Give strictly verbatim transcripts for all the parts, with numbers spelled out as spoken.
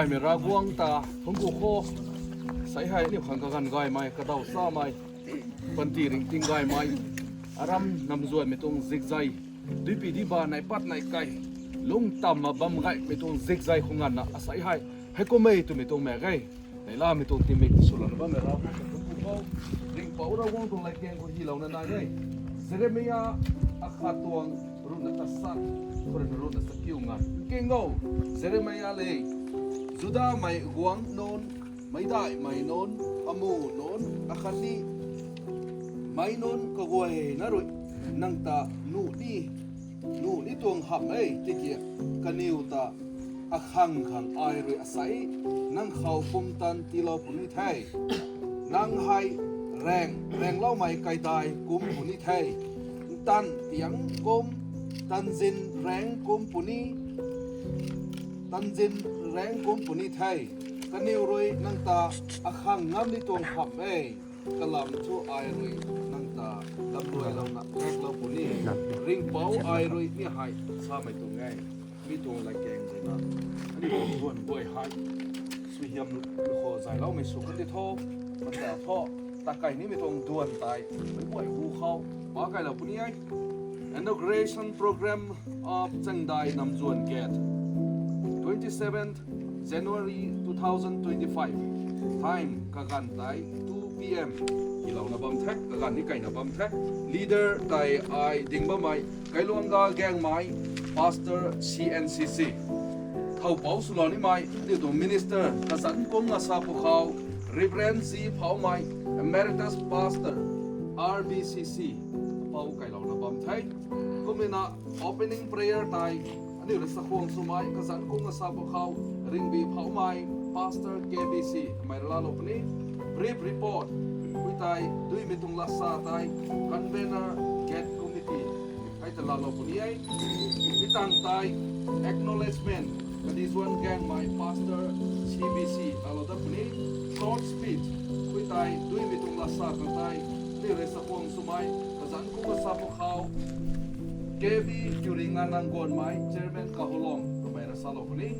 Aimei Ravguangc ta, hungku kho, sei hei aniu khang kaganv gaymei, kadaw samei, panty ringting gaymei, aram namzuanmei tuang zikzai, duipi diba nai pat nai kai, lungc tamna bam gaymei tuang zikzai khou nganvna asei hei, hei kummei twmei tuang mak ge. Neihlamei tuang tingmik swlana bammei Ravguangc ta hungku kho, ringhpouc Ravguangc tuang latkaeng khou hylouna nai e. Jeremia akhat tuang ruhna tasat, khou ruhna ruhna sakiu nganv. Nking o, Jeremia le, Judamei guangc nunc, meicdaihmei nunc, amu nunc, akhatni meic nunc kaguayna rui nang ta nuh ni, nuh ni tuang hamh e, tiki kaniw ta akhang khang ai rui asei nang khou pumtan tiilou puni the. Nang hei raeng, raengloumei kaidai kum puni the. Ntan tiang kum, tanzin raeng kum puni, tanzin raeng kum puni the. Kaniw rui nang ta akhang ngam ni tuang hamh e. Kalam thu ai rui nang ta lamluailouna raklou puni. Ringhpouc ai rui mi hei samei tuang e. Mi tuang latkaeng ruina aniu tuang guan guay hei suaihiam khou zayloumei sw kan di tho. Mata tho, takai nimei tuang duan tei meic guay hu khou pa kailou puni e. Inauguration Program of Changdai Namzuan Gate, twenty-seventh January two thousand twenty-five. Time kaganv tei two P M. Hylouna bam the, kaganv ni kaina bam the. Leader tei ai ding bammei Kailuangga Gaengmei, Pastor C N C C. Thoupouc swlou nimei aniu tuang minister kazanc kungna sa pwkhou, Reverend Zi Phoumei, Emeritus Pastor, R B C C, pou kailouna bam the. Kumna opening prayer tei aniu rui sakhwang swmei kazanc kungna sa pwkhou, Ringbi Phoumei, Pastor K B C, kamei rui laalou puni. Brief report, hui tei duimei tuang lasa tei, convener, gate committee, hei ta laalou puni e. Mi tang tei acknowledgement, Kadizuan Gaengmei, Pastor C B C laalou dat puni. Short speech, hui tei duimei tuang lasa khang tei aniu rui sakhwang swmei kazanc kungna sa pwkhou, K B Kiuringa Nangguanmei, Chairman Kahulong, kamei rui salou puni.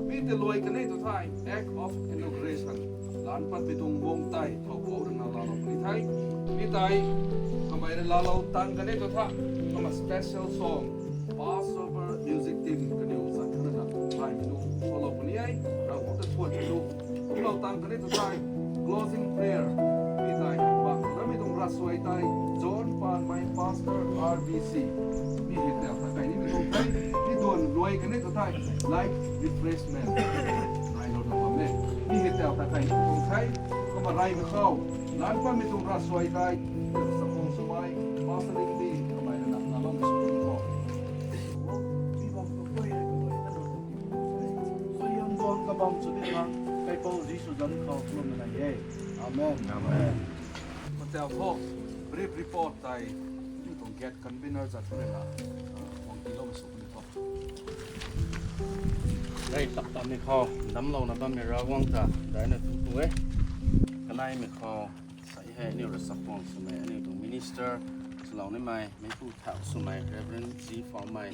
Mi tei luai kanei tu thei, Act of Inauguration, lan patmei tuang bung tei thoupouc ruina laalou puni the. Mi tei kamei rui laalou tang kanei tu thei, kumna special song, Passover music team kaniw zat khana na, thaymei nu swlou puni e. Ravguangc ta thuanmei nu kumlou tang kanei tu thei, closing prayer, mi tei bang ramei tuang ravsuai tei, John Panmei, Pastor, R B C. Mi hei tau takai nimei tuang the. Mi duan luai kanei tu thei, light refreshment railouna bam e. Mi hei tau takai nimei tuang the. Kumna reymei khou, lan patmei tuang ravsuai tei, sakhwang swmei, Pastor Ringbi, kamei rui na laalou sw puni tho. Suaihiam tuang kabam sw di khang, Kaipouc Jisu zanc khou lwmmei nai e. Amen. Amen. Mata tho, brief report tei, mi tuang gate convener zat khou rui na, ah, guang tiiloumei sw puni tho. Rey tap tatmei khou, damclouna bammei Ravguangc ta daina thuanc ku e. Kaneimei khou, sei hei aniu rui sakhwang swmei aniu tuang minister swlou nimei, meipu thau swmei Reverend Zi Phoumei,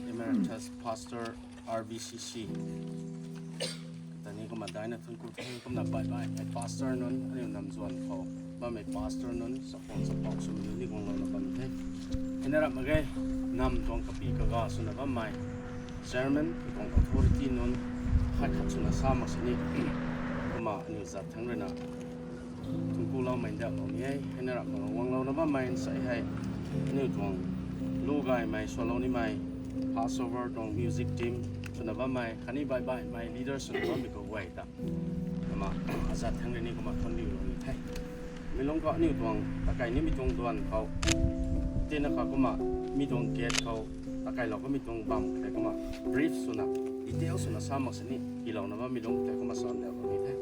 Emeritus Pastor, R B C C. Tei ni kumna daina thuanc ku the. Kumna baih baihmei pastor nunc, aniu namzuan khou bammei pastor nunc, sakhwang chakhwang swmei nunc ni guanglouna bam the. Hei na rap mak ge, nam tuang kapy kaga swna bammei chairman, tuang authority nunc, khat khat swna sa mak sini, kumna aniu zat thangc rui na thuanc kuloumei ndauhlou ni e. Hei na rap mak ge, guanglouna bammei nsei hei, aniu tuang lu gaymei swlou nimei, Passover tuang music team swna bammei khatni baih baihmei leader swna bammei kaguay ta, kumna azat thangc rui ni kumna thuanc diulou ni the. Mi lungc khou aniu tuang takai nimei tuang duan khou, tina kha kumna mi tuang gate khou takailou kamei tuang bam tei kumna brief swna, detail swna sa mak sini hylouna bammei lungc tei kumna sa ndauhlou ni the.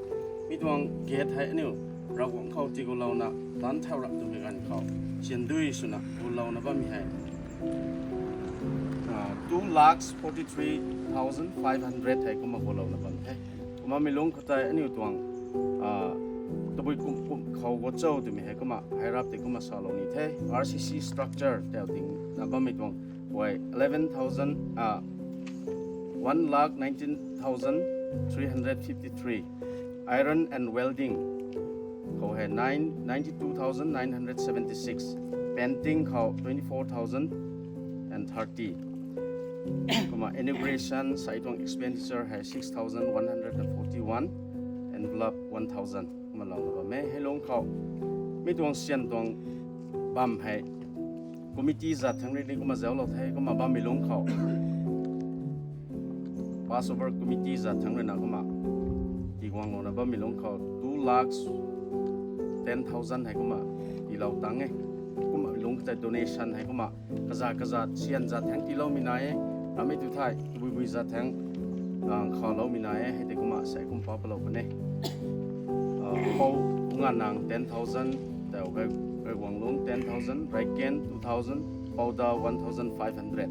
Mi tuang gate hei aniu Ravguangc khou tiigulouna, taanv thau rap twmei ganv khou, siandui swna gulouna bammei hei, ah, two lakhs forty-three thousand five hundred hei kumna gulouna bam the. Kumna mi lungc khou tei aniu tuang, ah, tabui kum kum khou gu cho twmei hei kumna hei rap tei kumna salou ni the. R C C structure tei dingna bammei tuang guay eleven thousand, ah, one lakh nineteen thousand three hundred fifty-three. Iron and welding khou hei nine, ninety-two thousand nine hundred seventy-six. Painting khou twenty-four thousand and thirty. Kumna inauguration sai tuang expenditure hei six thousand one hundred and forty-one, envelope one thousand. Kumna lou bam e. Hei lung khou mi tuang syan tuang bam hei committee zat thangc rui ni kumna zauclou the. Kumna bammei lung khou Passover committee zat thangc rui na kumna tiguanglouna bammei lung khou two lakhs ten thousand hei kumna tiilou tang e. Kumna lung khou tei donation hei kumna kazat kazat syan zat thangc tiiloumei nai e. Ramei tu thei tabui bui zat thangc, ah, khaloumei nai e. Hei tei kumna sai kum pa palou kan e. Ah, Pou Nganang ten thousand, tau Gai, Gaiguanglung ten thousand, Raiken two thousand, Pouda one thousand five hundred.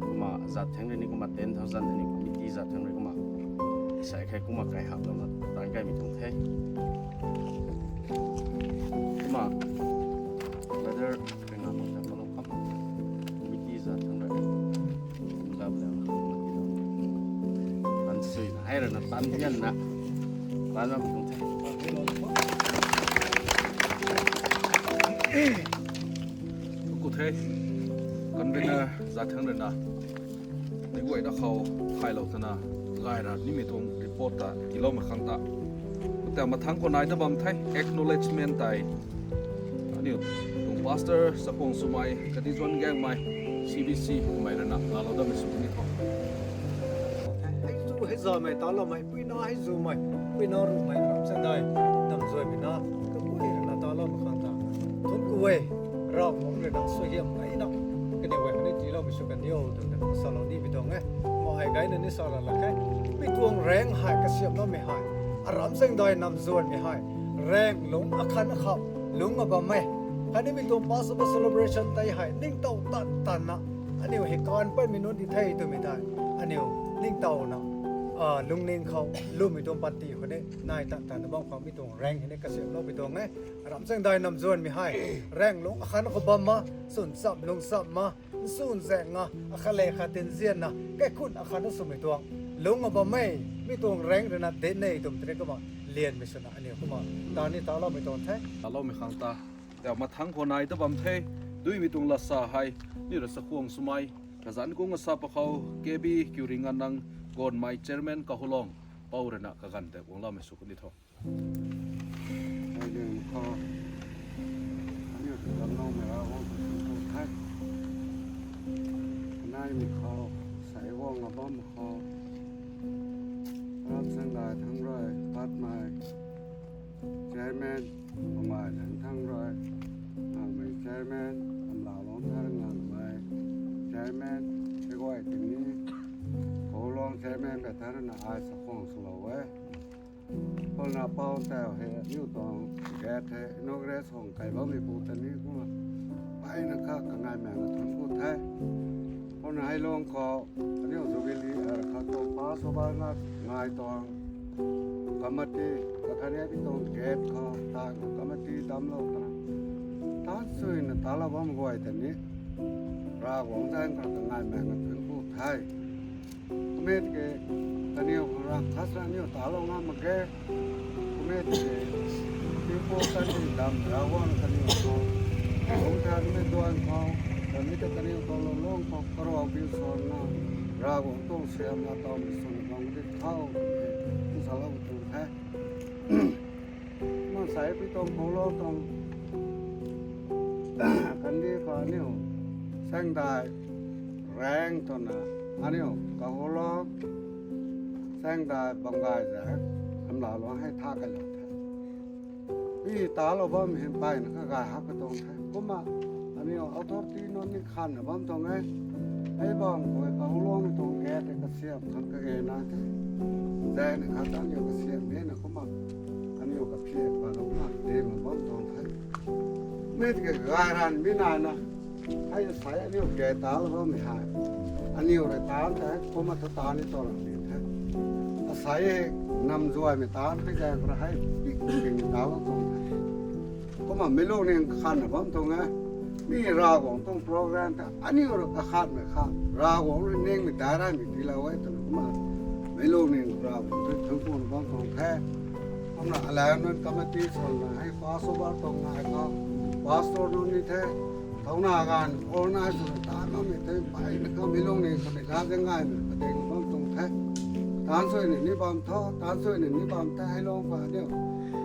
Kumna zat thangc rui ni kumna ten thousand, aniu committee zat thangc rui kumna sai khe kumna kai hap lana tan kaimei tuang the. Kumna brother Ringa Mata Palou Kham committee zat thangc rui. Kumna lap lana kumna tiilou. Tan sui na, hei rui na tan hian na. Tan na tuang the. Ku the, convener zat thangc rui na, ni guayna khou khailou tana, gay ra nimei tuang report ta tiiloumei khang ta. Tau mathangc khou nai da bam the, acknowledgement tei. Aniu tuang pastor Sakhwang Swmei, Kadizuan Gangmei, C B C kummei rui na laalou damei sw ni tho. Hei zu hei zamei, taloumei, puina hei zumei, puina rumei, Ramsangdai Namzuanmei na, kakui rui na taloumei khang ta. Thun ku e, Ravguangc rui na suaihiam gayna, kaniw guay khatni tiiloumei sw kan diu, twna salou nimei tuang e. Mei gayna ni sa lak khe, mi tuang raeng hei kasiamhloumei hei, a Ramsangdai Namzuanmei hei, raeng lungc akhat khou lungc a bam e. Khatni mi tuang Passover celebration tei hei ningtow tan tanna, aniu hei kan patmei nunc di the twmei tei, aniu ningtowna, ah, lungning khou lwmmei tuang panty khou ni nai tan tanna bam khou mi tuang raeng hei ni kasiamhloumei tuang e. Ramsangdai Namzuanmei hei, raeng lungc akhat khou bam ma, swn cham lungc cham ma, swn zaeng a, akhat le khat tinzianna, kaikhun akhat na swmei tuang, lungc a bam e, mi tuang raeng rui na dinc e twmei tei kumna lianmei swna aniu kumna tan ni taloumei tuang the. Taloumei khang ta, tau mathangc khou nai da bam the, duimei tuang lat sa hei, ni rui Sakhwang Swmei, kazanc kung asa pa khou, K B Kiuringanang Gonmei Chairman Kahulong, Pou rui na kaganv tei guangloumei sw kan ni tho. Hei ding khou, aniu tu damloumei Ravguangc ta thun ku the. Naimei khou, sai guang a bam khou, Ramsangdai thangc rui patmei chairman, Bamgay thangc rui ngangmei chairman, Amlaalong thangc rui ngangmei chairman, hei guay tini, Kahulong chairman ta thangc rui na ai Sakhwang swlou e. Kumna Pou tau hei aniu tuang gate hei inaugurate sw kai bammeipu ta ni kumna, mpeyna kha kangaimei na thun ku the. Kumna hei lung khou, aniu Jubilee, eh, khat tuang Passover na ngai tuang committee, akhatni pi tuang gate khou ta committee damclou twna, tan suina talou bam guay ta ni, Ravguangc zaeng khou kangaimei na thun ku the. Kum e tiki, kaniw khang rang khat sa aniu talou ngam mak ge. Kum e tiki, tingpuk kandih dam Ravguangc kaniw khou, lungc tha nimei duan khou, khatni ta kaniw tuang lungc khou karuak biu suanna, Ravguangc tuang siamna tawmei swn bam di thau, twna salou tu the. Maansei pi tuang Kahulong tuang kandih khou aniu Saengdai raeng twna, aniu Kahulong, Saengdai, Bamgay zaeng, Amlaalong hei tha kalou the. Mi talou bam hei mpeyna kha gay hak ka tuang the. Kumna aniu authority nunc ni khanna bam tuang e. Hei bam khou Kahulong tuang gate tei kasiam khang kage na the. Zaeng ni khat aniu kasiam de na kumna, aniu kaphiak palouna de ma bam tuang the. Mi tiki gay ranv mi nai na, hei sai aniu gate talou bammei hei, aniu rui tan the, kumna ta tan ni tw ra ni the. Asai hei Namzuanmei tan pi zaeng khou rui hei pik pik ni talou tuang the. Kumna mi lungning kakhanna bam tuang e. Mi Ravguangc tuang program ta aniu rui kakhanmei kha, Ravguangc rui ningmei daic raymei tiilou e twna kumna, Meic lungning Ravguangc ta thuancku bam tuang the. Kumna alauc nunc committee swna hei Passover tuang ngai khou pastor nunc ni the. Thouna ganv organize swna taanv bammei the, mpeyna khou meic lungning khou ni laa zaeng gaymei padik bam tuang the. Taanv suina ni bam tho, taanv suina ni bam the, hei lung khou aniu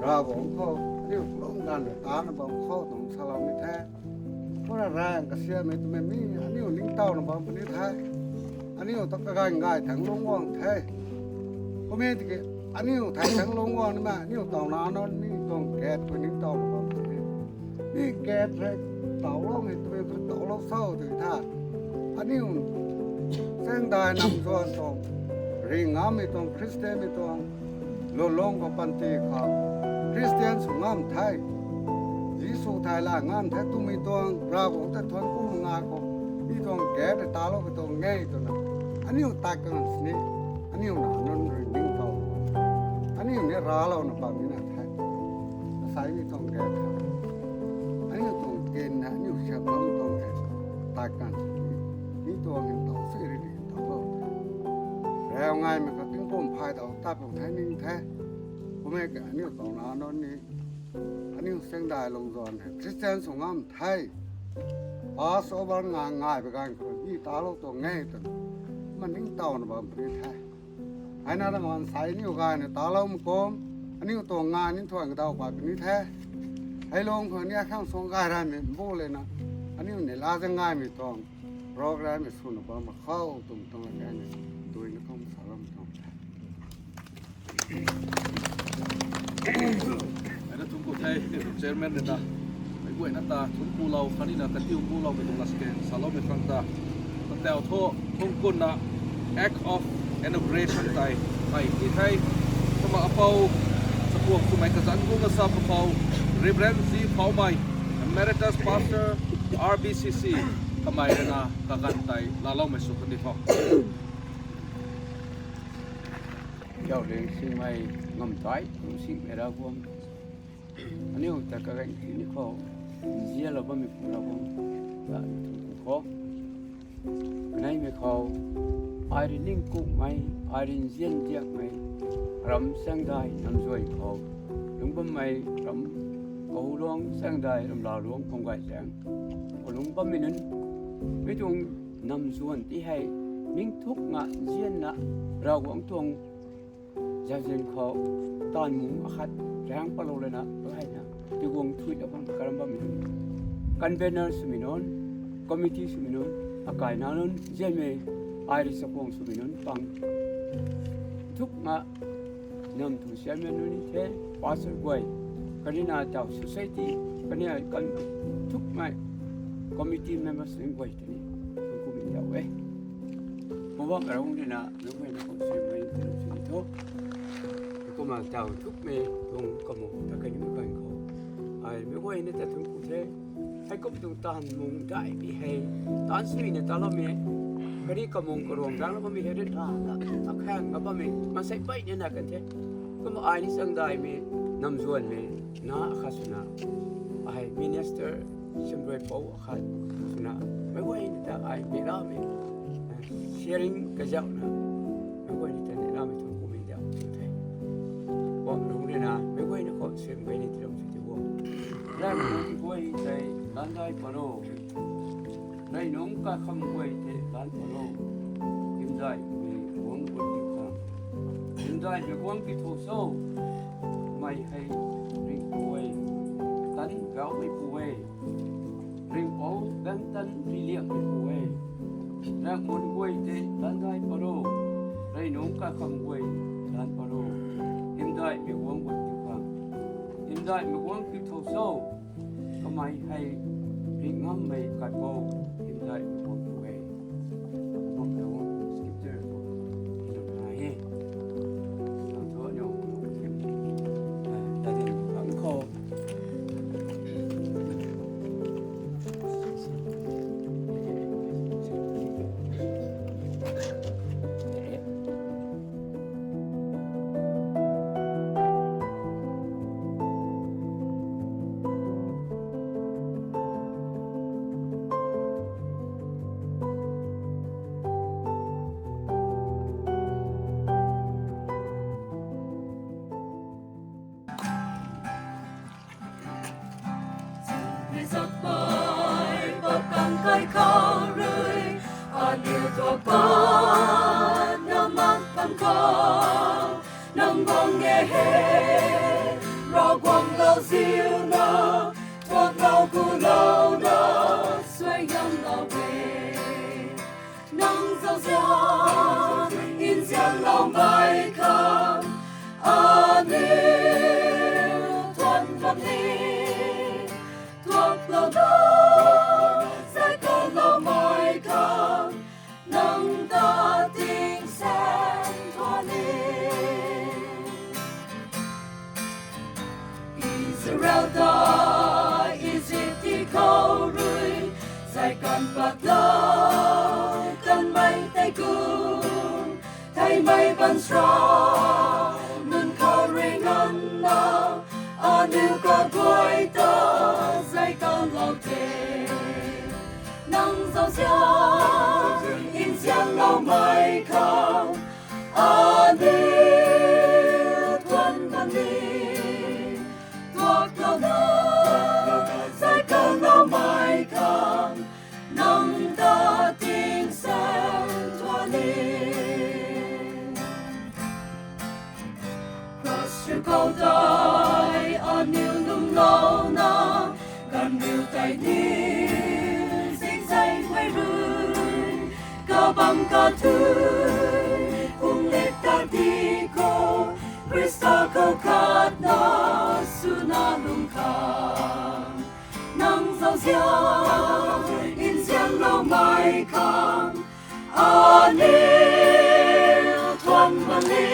Ravguangc khou aniu lung ganv rui taanvna bam khou tuang saloumei the. Kumna raeng kasiamhmei twmei mi aniu ningtowna bam puni the. Aniu ta kaganv gay thangc lungc guang the. Kumna tiki aniu thei thangc lungc guang nimei aniu tauna nunc ni tuang gate khou ningtowna bam puni. Mi gate hei tawloumei twmei khou tawlou cho tw the. Aniu Saengdai Namzuan tuang ring ngammei tuang Khristianmei tuang lulung khou panty khou Khristian sw ngam the, Jisu thei laa ngam the twmei tuang Ravguangc ta thuancku ngai khou mi tuang gate taloumei tuang e twna aniu tat kan sini, aniu nac nunc rui ningtow, aniu ni raclouna bam nina the. Asei mi tuang gate, aniu tuang kin na aniu siam bammei tuang e, tat kan sini, mi tuang ningtow sui ri ningtowlou the. Rau ngaimei khou tingkum phay tau tat pun the ning the. Kumna aniu tauna nunc ni, aniu Saengdai Lungzuan hei Khristian sw ngam the, Passover ngai ngai pui ganv khou ni talou tuang e twna kumna ningtowna bam puni the. Heina ramh maansei aniu gayna taloumei kum, aniu tuang ngai ni thuan kadaw pat puni the. Hei lung khou ni akhang suang gay raymei mbu lena, aniu ni laa zaeng gaymei tuang programmei swna bam mak khou tuang tuang la kani, duina kum saloumei tuang the. Ana thuancku the, chairman rui na, meic guayna ta thuancku lou khatni na katiu ku loumei tuang la skin saloumei khang ta, ta tau thu, thuancku na, act of inauguration tei, hei ni the. Kumna apou, chakuang swmei kazanc kumna sa apou, Reverend Z Phoumei, Emeritus Pastor, R B C C, kamei rui na kaganv tei laaloumei sw kan di tho. Zauliang singmei ngamtai, lungsinmei Ravguangc, aniu ta kaganv khatni khou nzianlou bammei pu Ravguangc, ta thuancku kho. Kaneimei khou, ai rui ningkukmei, ai rui nzian diakmei, ram Saengdai Namzuan khou lungc bammei ram, Kahuluang Saengdai Ramlaaluang Phumgay zaeng khou lungc bammei nunc, mi tuang Namzuan ti hei ningthukna nzianna Ravguangc tuang zauzian khou taanv mung akhat raeng patlou lana reyna tiguang thuilou khang karam bammei nunc, convener swmei nunc, committee swmei nunc, akaina nunc, nzianmei, ai rui chakuang swmei nunc pang thukna, nam thu chairman nunc ni the, pastor guay, khatni na tau society, khatni kan thukmei committee members nunc guay tei ni thuanckumei tau e. Poubauhmei Ravguangc rui na, meic guayna khou sw mei tw sw tho. Kumna tau thukmei tuang kamung ta kaniw kan khou, ai meic guayna ta thuancku the. Heikum tuang taanv mung daihmei hei, taanv suina taloumei, khatni kamung karuang rangloumei hei rui na, akhang a bammei maansei peyna na kan the. Kumna ai ni Saengdaimei Namzuanmei na akhat swna, ai minister Simrui Pou akhat swna, meic guayna ta ai neihlamei, sharing kazauhna, meic guayna ta neihlamei thuanckumei zauh the. Poubauhmei Ravguangc rui na, meic guayna khou sw mei ni tiilou sw ti o. Rey nungc guay tei laanc dai paro. Rey nungc kakham guay tei laanc paro. Hymdaihmei guangc guay ti khang, hymdaihmei guangc ti tho cho. Mei hei ringhpouc e, tanc gaumeipu e. Ringhpouc gaengtan riliangmeipu e. Rey nungc guay tei laanc dai paro. Rey nungc kakham guay laanc paro. Hymdaihmei guangc guay ti khang, hymdaihmei guangc ti tho cho. Kamei hei ringh ngammei kaipouc, hymdaihmei guangc pu e. Scripture khou rui, aniu tuak pat na mak pan khou, nang guang e he, Ravguangc lauziu na, tuak lou ku lou na, suaihiam lou e. Nang zauzian, nzian lou mei khang, aniu thuan bam ni, tuak lou na, zay kan lou mei khang, nang ta tingsaeng thuan ni. Israel ta Izip ti khou rui, zay kan pat lou kanmei tei kum, theimei baanchara nunc khou rui nganvna, aniu kaguay ta zay kan lou the. Nang zauzian, nzian lou mei khang, aniu thuan bam ni, tuak lou na, zay kan lou mei khang, nang ta tingsaeng thuan ni. Kros rui khou tei aniu lwmlouna, ganvriu tei ni zingzei guay rui, kabamv kathuic phungc lik ta di khou, Khrista khou khatna swna lung khang, nang zauzian, nzian lou mei khang, aniu thuan bam ni,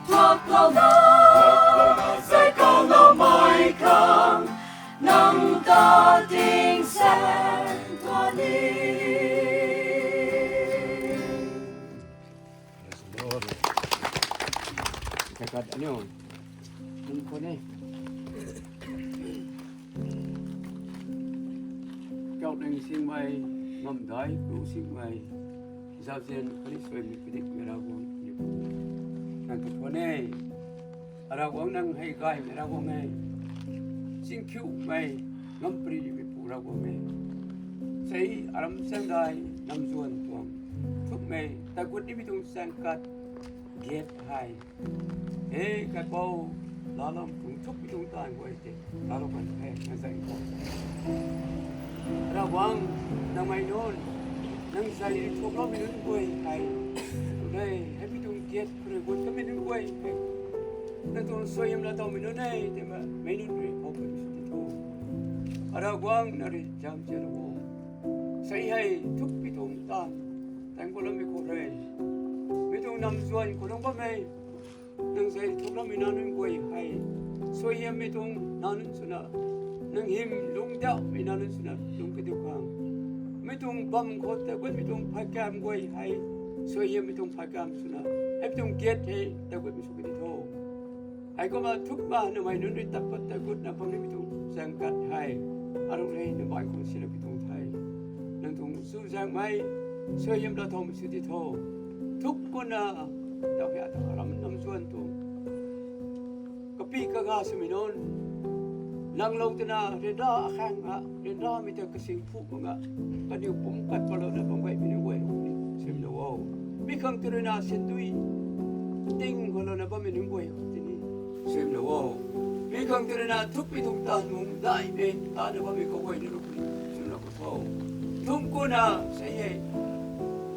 tuak lou na, zay kan lou mei khang, nang ta tingsaeng thuan ni. Praise the Lord. Kakat aniu nunc khou ni, kauh ning singmei, ngamdai ku singmei, zauzian khatni suaimei padikmei Ravguangc, nang ta thuan e. Ravguangc, nang hei gaymei Ravguangc e. Singkhiumei, ngamparymeipu Ravguangc e. Sei aram chaengdai namzuan tuang, thukmei tagut nimei tuang chaeng kat, gate hei, he Kaipouc, laalou tuang thukmei tuang taanv guay tei laalou kan the, nang zay khou. Ravguangc, nangmei nunc, nang zay rui thuakloumei nunc guay hei, nai hei mi tuang gate khou rui gut kamei nunc guay hei, nang tuang suaihiam laa towmei nunc e twmei mei nunc rui how puni sw di tho. Ravguangc, nang rui zam zalou o. Sei hei thukmei tuang taanv, taanc guloumei khou rui, mi tuang namzuan khou nunc bammei, nang zay thuakloumei nac nunc guay hei, suaihiammei tuang nac nunc swna, nang hym lungc dauhmei nac nunc swna lungc kadiu khang, mi tuang bam khou tagut mi tuang phay kamv guay hei, suaihiammei tuang phay kamv swna, hei mi tuang gate hei tagutmei sw kadi tho. Heikumna thukna nangmei nunc rui tat pat tagutna bam nimei tuang chaeng kat hei, aruh rei nangmei khang silou pi tuang the. Nang tuang chuzaenghmei, suaihiam laa towmei sw di tho. Thuk kuna, tau hei ata aram namzuan tuang, kapy kaga swmei nunc, langlou twna ryanra akhang a, ryanramei ta kasing phu mak nga, kaniw pumc kat patlouna bam gaymei nunc guay rui ni suaimlou o. Mi khang tei ruina sindui ting khou louna bammei nunc guay tei ni suaimlou o. Mi khang tei ruina thukmei tuang taanv mung daihmei tana bammei kaguay ni rui ni suaimlou khou tho. Thuk kuna sei hei,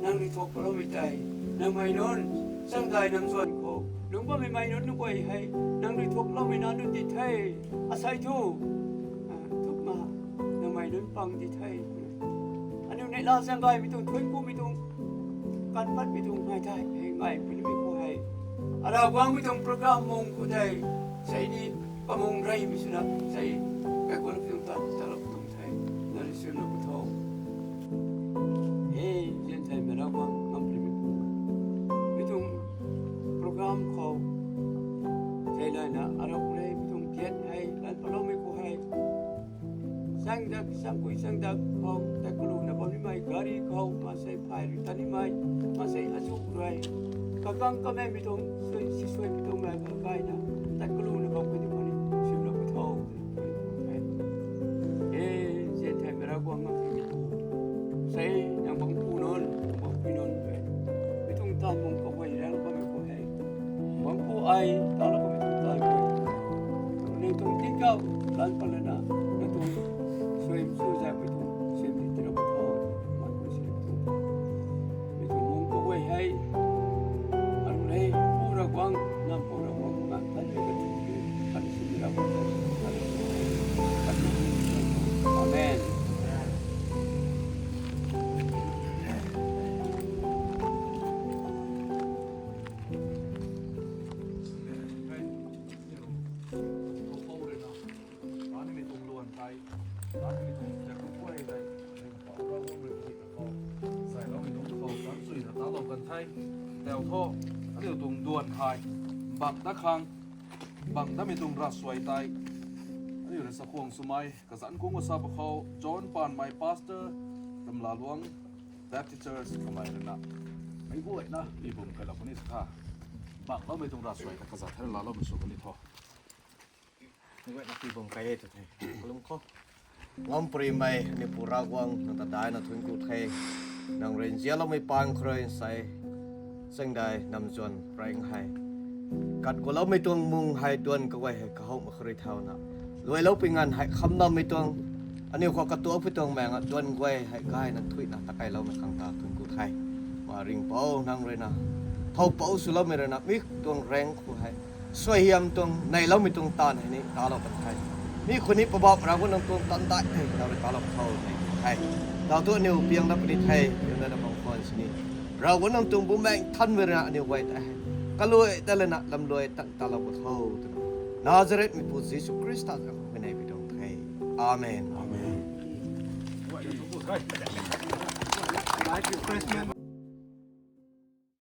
nang rui thuak paloumei tei, nangmei nunc, chaengdai namzuan khou lungc bammei mei nunc nunc guay hei, nang rui thuakloumei nac nunc di the, asei thu, a, thukna, nangmei nunc pang di the. Aniu neihla zaeng gaymei tuang, thuanc kumei tuang, kan patmei tuang ngai tei, hei ngai punimei khou hei, Ravguangc mi tuang program mung khou tei, sei ni, kamung reymei swna, sei, kaikulou tuang ta, talou tuang the, nang rui suaimlou khou tho. He, zian theimei Ravguangc, ngamparymeipu, mi tuang program khou, theilayna aruh rei mi tuang gate hei, lan paloumei khou hei, chaengdak, chaengkui chaengdak khou, tat kaluna bam nimei gari khou, maansei phay rui tat nimei, maansei azuh rui, kakang kamei mi tuang, suai, sisuai mi tuang ngai khou gayna, tat kaluna bam kaniw khou ni, suaimlou khou tho. E, zian theimei Ravguangc, ngamparymeipu, Kau, lan palana, na tuang suai su zai mei tuang sim di tira pa tho, man ko sim tu. Mei tuang mung ko wei hei, aru hei, pu ra guang, nam pu ra guang, nam tan mei ka tu ki, kan sim di ra pa tho. Amen. Aniu mei tuang luan tei, aniu mei tuang thiak kaguay tei, Ringhpouc Ravguangc rui hei ta khou, zayloumei nunc khou kan chuina talou kan the. Tau tho, aniu tuang duan hei, bang dat khang, bang datmei tuang ravsuai tei, aniu rui chakhwang swmei, kazanc kungc sa pa khou, John Panmei Pastor, Tamlaluang Baptist Church kamei rui na, meic guayna, pi bum kailou puni sa tha. Bangloumei tuang ravsuai ta kazat thei laloumei sw puni tho. Meic guayna pi bum kai e tw the. Kalum khou. Ngam purymei, aniu Pu Ravguangc, nang ta daihna thuanc ku the. Nang rui nzianloumei paan khou rui nsei, changdai namzuan rang hei, kat guloumei tuang mung hei duan kaguay hei kahowmei khou rui thauna, luailou pui nganv hei khamnammei tuang, aniu khou katuakpui tuang maeng a duan guay hei gayna thuina takailoumei khang ta thuanc ku the. Ma Ringhpouc nang rui na, thow pouc swloumei rui na, mi tuang rang khou hei suaihiam tuang, neiloumei tuang taanv hei ni talou kan the. Mi khou ni Poubauhmei Ravguangc nang tuang taanv dai the, nang rui talou tho ni the. Tau thu aniu piang dat puni the, piang dat na bam khwan sini, Ravguangc nang tuang Bumaengh Nthanmei rui na aniu guay ta hei kaluai ta lana lamluai tan talou ka tho twna, Nazarethmeipu Jisu Khrista zanc khou huayney pi tuang the. Amen. Amen.